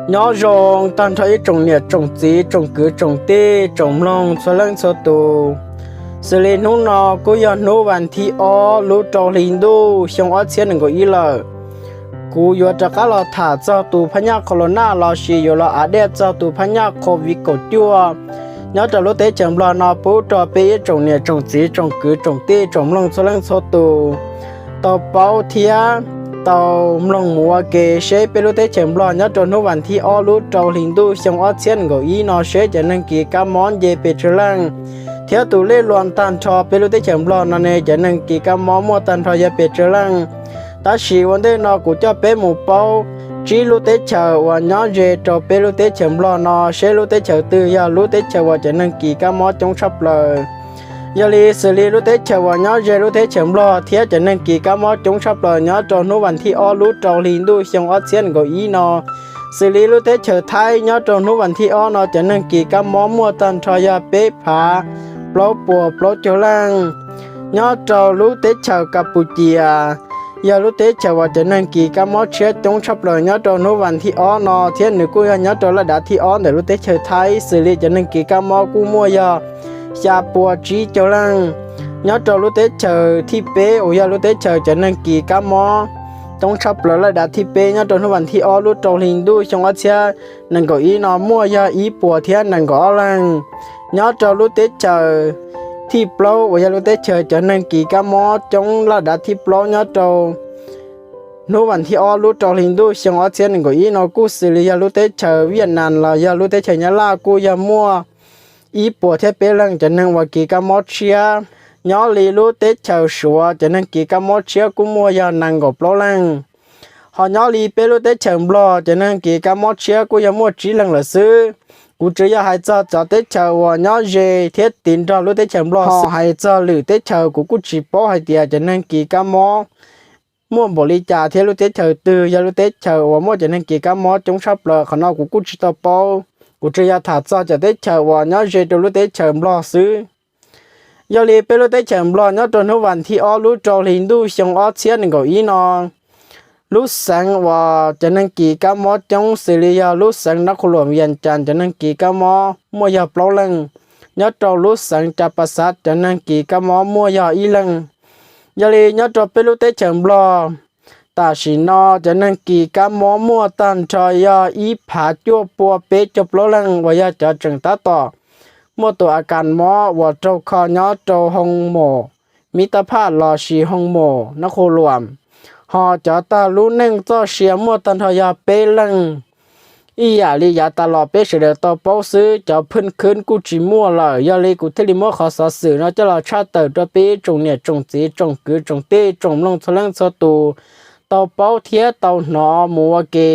Nyob zoo tag nrho ib tsoom niam tsoom txiv tsoom kwv tsoom tij tsoom mloog txhua leej txhua tus. Xws li hnub no kuj yog hnub vas thib ob lub rau hli ntuj xyoo ob txhiab nees nkaum ib lawm. Kuv yuav rov qab los tham txog tus phab nyaj qhau los naj lossis yuav los av dej txog tus phab nyaj qhau viv kaum cuaj nyob rau lub teb chaws Nplog no pub rau peb ib tsoom niam tsoom txiv tsoom kwv tsoom tij tsoom mloog txhua leej txhua tus tau paub thiab tau mloog mus ua ke seb peb lub teb chaws Nplog nyob rau hnub vas thib ob lub rau hli ntuj xyoo ob txhiab nees nkaum ib no seb cov neeg kis kab mob nce pes tsawg leej, thiab tus lej luas tag nrho peb lub teb chaws Nplog no ne cov neeg kis kab mob muaj tag nrho yog pes tsawg leej. Tab sis ua ntej no kuv coj peb mus paub tsib lub teb chaws uas nyob ze rau peb lub teb chaws Nplog no seb lub teb chaws twg yog lub teb chaws uas cov neeg kis kab mob coob tshaj plaws. Yog li xws li lub teb chaws uas nyob ze lub teb chaws Nplog thiab cov neeg kis kab mob coob tshaj plaws nyob rau hnub vas thib ob lub rau hli ntuj xyoo ob txhiab nees nkaum ib no, xws li lub teb chaws Thaib nyob rau hnub vas thib ob no cov neeg kis kab mob muaj tag nrho yog peb phav plaub puas plaub caug leej. Nyob rau lub teb chaws Kas Pus Cias yog lub teb chaws uas cov neeg kis kab mob tshiab coob tshaj plaws nyob rau hnub vas thib ob no thiab nws kuj yog nyob rau laj dav thib ob ntawm lub teb chaws Thaib, xws li cov neeg kis kab mob kuj muaj yog xya pua tsib caug leej. Nyob rau lub teb chaws thib peb uas yog lub teb chaws cov neeg kis kab mob coob tshaj plaws laj dav thib peb nyob rau hnub vas thib ob lub rau hli ntuj xyoo ob txhiab nees nkaum ib no muaj yog ib puas thiab nees nkaum ob leej. Nyob rau lub teb chaws thib plaub uas yog lub teb chaws cov neeg kis kab mob coob laj dav thib plaub nyob rau hnub vas thib ob lub rau hli ntuj xyoo ob txhiab nees nkaum ib no kuj xws li yog lub teb chaws Viaj Nas los yog lub teb chaws Nyab Laj kuj yog muaj ib puas thiab peb leej cov neeg uas kis kab mob tshiab. Nyob li lub teb chaws Suav cov neeg kis kab mob tshiab kuj muaj yog nees nkaum plaub leej. Ho nyob li peb lub teb chaws Nplog cov neeg kis kab mob tshiab kuj yog muaj tsib leej lawm xwb. Kuv tsuas yog hais txog cov teb chaws uas nyob ze thiab tiv nrog lub teb chaws Nplog xwb, hais txog lwm teb chaws kuv kuj tsis paub hais tias cov neeg kis kab mob muaj npaum li cas thiab lub teb chaws twg yog lub teb chaws uas muaj cov neeg kis kab mob coob tshaj plaws, qhov no kuv kuj tsis tau paub. Kuv tsuas yog tham txog cov teb chaws uas nyob ze rau lub teb chaws Nplog xwb. Yog li peb lub teb chaws Nplog nyob rau hnub vas thib ob lub rau hli ntuj xyoo ob txhiab nees nkaum ib no, lub xeev uas cov neeg kis kab mob coob xws li yog lub xeev Nab Qhus Luam Vias Cas cov neeg kis kab mob muaj yog plaub leej. Nyob rau lub xeev Cas Pas Xav cov neeg kis kab mob muaj yog ib leej. Yog li nyob rau peb lub teb chaws Nplog tam sim no cov neeg kis kab mob muaj tag nrho yog ib phav cuaj pua peb caug plaub leej uas yog cov tseem tab tom muaj tus a kas mob uas raug kho nyob rau Hoo Mom Mib Tab Phaj lossis Hoo Mom Nab Qhus Luam. Ho cov tag lub neej txoj sia muaj tag nrho yog peb leej. Ib yam li yav tas los peb sawv daws tau paub xwb, cov phwj khwb kuj tsis muaj lawm. Yog li kuv thiaj li muab qhov xov xwm no coj los tshaj tawm rau peb tsoom niam tsoom txiv tsoom kwv tsoom tij tsoom mloog txhua leej txhua tus tau paub thiab tau hnov mus ua ke.